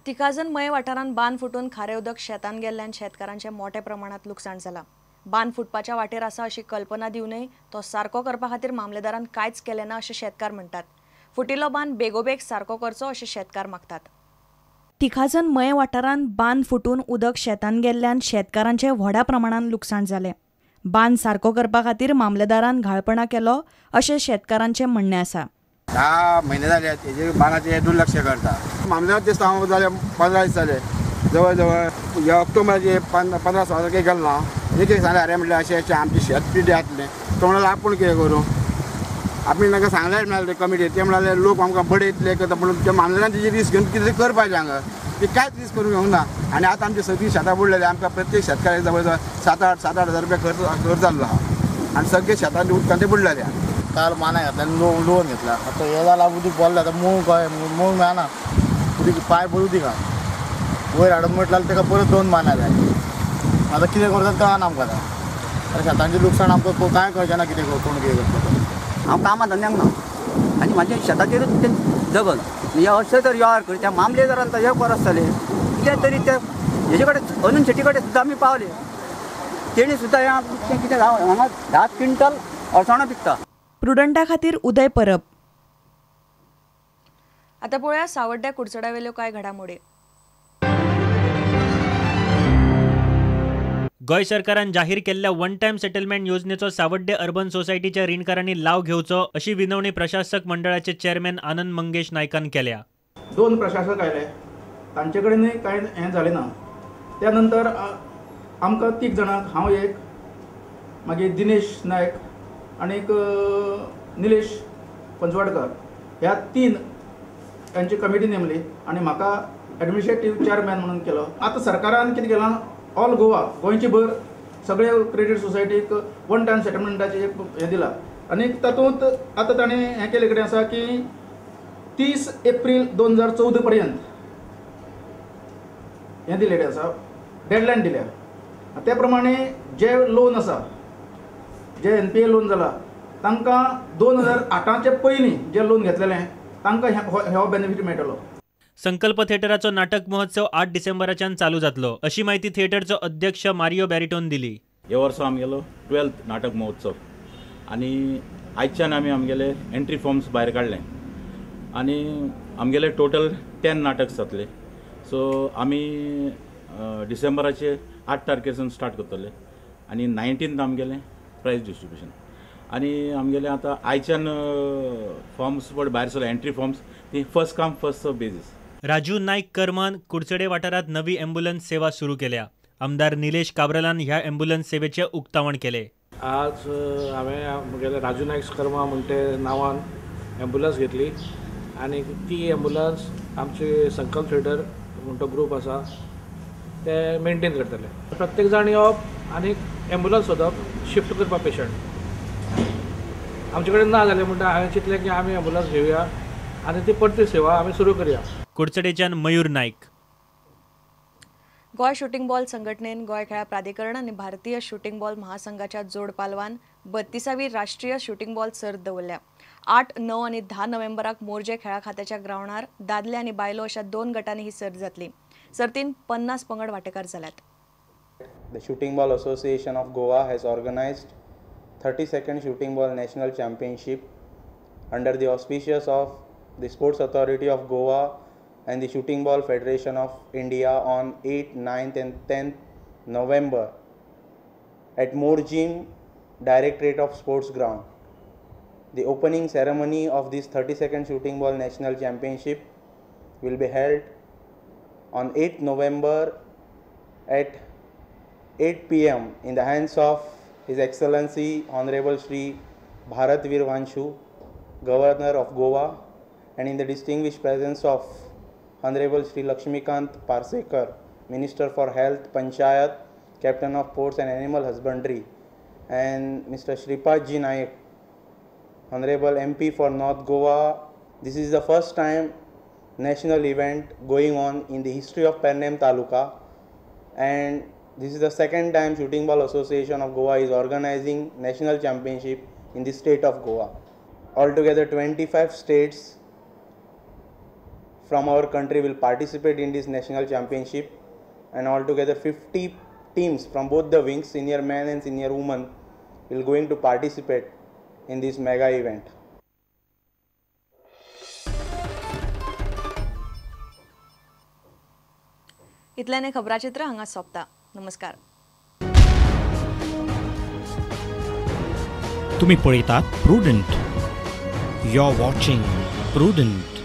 तिखाजन मये वाठारांत बांद फुटून खारें उदक शेतांत गेल्ल्यान शेतकारांचें मोठ्या प्रमाणांत लुकसाण जालां. बांद फुटपाच्या वाटेर आसा अशी कल्पना दिवनय तो सारको करपा खातीर मामलेदारान कांयच केलें ना अशें शेतकार म्हणटात. फुटिल्लो बांद बेगोबेग सारको करचो अशें शेतकार मागतात. तिखाजन मये वाठारांत बांद फुटून उदक शेतांत गेल्ल्यान शेतकारांचें व्हडा प्रमाणांत लुकसाण जालें. बांद सारको करपा खातीर मामलेदारान घाळपणा केलो अशें शेतकारांचें म्हणणें आसा. 10 म्हयने जाले तेजेर बांदाचेर दुर्लक्ष करता. मामलेदार ते हांव जाले 15 दीस जाले, जवळ जवळ ह्या ऑक्टोबराचे 15 16 तारखेक गेलो ना. एक एक सांगलें अरे म्हटलें अशें अशें आमचें शेत पिड्डे जातलें. तो म्हणल्यार आपूण कितें करूं, आपणे तांकां सांगलें म्हळ्यार कमिटी, ते म्हणाले लोक आमकां बडयतले करता, पूण त्या मामलेदारान तेजी रिस्क घेवन कितें करपाचें हांगा ती कांयच रिस्क करूंक घेवंक ना. आनी आतां आमची सगळीं शेतां बुडलेली, आमकां प्रत्येक शेतकाराक जवळ जवळ 7-8 हजार रुपया खर्च जाल्लो आहा आनी सगळे शेतां उदकान ते बुडलेले. काल मानाय घातल्या आनी लोन घेतला. आतां हें जालां उदीक बोल्लें, आतां मूग कळ्ळें मूग मेळना, उदीक पांय बरें उदीक आहा वयर हाडून म्हटल्यार ताका परत 2 मानाय जाय. आतां कितें करतात कळना आमकां. आतां शेतांचें लुकसाण आमकां कांय कळचें ना, कितें कोण कितें करता. हांव कामां धंद्यांक ना आनी म्हाज्या शेताचेरूच तें जगन हे अशें तर वेव्हार करी त्या मामलेदारान तर हे परस जाले कितें तरी त्या हेजे कडेन अनून शेटी कडेन सुद्दां आमी पावले, तेणी सुद्दां हें कितें हांगा 10 क्विंटल अळसाणां पिकता. प्रुडंटा खातीर उदय परब. आतां पळोवया सावड्ड्या कुडचड्यावेल्यो कांय घडामोडी. गोंय सरकारान जाहीर केल्ल्या वन टायम सेटलमेंट योजनेचो सावड्डे अर्बन सोसायटीच्या रिणकारांनी लाव घेवचो अशी विनवणी प्रशासक मंडळाचे चेअरमॅन आनंद मंगेश नायकान केल्या. 2 प्रशासक आयले, तांचे कडेनूय कांय हें जालें ना. त्या नंतर आमकां 3 जाणांक, हांव एक, मागीर दिनेश नायक आनीक निलेश पंचवाडकर, ह्या 3 तांची कमिटी नेमली आनी म्हाका एडमिनिस्ट्रेटीव चेअरमॅन म्हणून केलो. आतां सरकारान कितें केलां, ऑल गोवा गोंयचे भर सगळे क्रेडीट सोसायटीक वन टायम सेटलमेंटाचें एक हें दिलां आनी तातूंत आतां ताणें हें केल्ले कडेन आसा की 30 एप्रील 2014 पर्यंत हें दिलेलें आसा, डेडलायन दिल्या. ते प्रमाणे जे लोन आसा, जे NPA loan जाला तांकां 2008चे पयलीं जे लोन घेतलेलें तांकां हो बेनिफीट मेळटलो. संकल्प थिएटराचो नाटक महोत्सव 8 डिसेंबराच्यान चालू जातलो अशी माहिती थिएटरचो अध्यक्ष मारियो बॅरिटोन दिली. हे वर्सा आमगेलो 12th नाटक महोत्सव आनी आयच्यान आमी आमगेले एंट्री फॉर्म्स भायर काडले आनी आमगेले टोटल 10 नाटक जातले. सो आमी डिसेंबराचे 8 तारखेसून स्टार्ट करतले आनी 19th आमगेले प्रायज डिस्ट्रिब्युशन. आनी आमगेले आतां आयच्यान फॉर्म्स पळय भायर सरले एंट्री फॉर्म्स ती first come first serve basis. Raju Naik Karman Curchorem वाठारांत नवी ॲम्ब्युलन्स सेवा सुरू केल्या. आमदार निलेश काब्रालान ह्या ॲम्ब्युलन्स सेवेचें उक्तावण केलें. आज हांवें म्हगेले राजू नायक कर्मा म्हणटे नांवान ॲम्ब्युलन्स घेतली आनी ती ॲम्ब्युलन्स आमची संकल्प थिएटर म्हणटो ग्रूप आसा ते मेनटेन करतले. प्रत्येक जाण येवप आनी ॲम्ब्युलन्स सोदप, शिफ्ट करपाक पेशंट आमचे कडेन ना जालें म्हणटा हांवें चिंतलें की आमी ॲम्ब्युलन्स घेवया आनी ती परती सेवा आमी सुरू करया. कुडचडेच्यान मयूर नायक. गोंय शूटिंग बॉल संघटनेन गोंय खेळा प्राधिकरण आनी भारतीय शूटिंग बॉल महासंघाच्या जोड पालवान 32वी राष्ट्रीय शूटिंग बॉल सर्त दवरल्या. 8, 9 आनी 10 नोव्हेंबराक मोरजे खेळा खात्याच्या ग्रावंडार दादले आनी बायलो अशा 2 गटांनी ही सर्त जातली. सर्तीन 50 पंगड वांटेकार जाल्यात. The Shooting Ball Association of Goa has organized 32nd Shooting Ball National Championship under the auspices of the Sports Authority of Goa and the Shooting Ball Federation of India on 8, 9th and 10th November at Morjim Directorate of Sports Ground. The opening ceremony of this 32nd Shooting Ball National Championship will be held on 8th November at 8 p.m. in the hands of His Excellency Honorable Shri Bharat Veer Vanshu, Governor of Goa, and in the distinguished presence of Honorable Shri Lakshmikant Parsekar, Minister for Health, Panchayat, Captain of Ports and Animal Husbandry, and Mr. Shripad G. Naik, Honorable MP for North Goa. This is the first time national event going on in the history of Pernem Taluka, and this is the second time Shooting Ball Association of Goa is organizing national championship in the state of Goa. Altogether 25 states from our country will participate in this national championship, and altogether 50 teams from both the wings, senior men and senior women, will going to participate in this mega event. इतल्याने खबराचित्र हांगा सोंपता. नमस्कार. तुम्ही पळयतात Prudent. You are watching Prudent.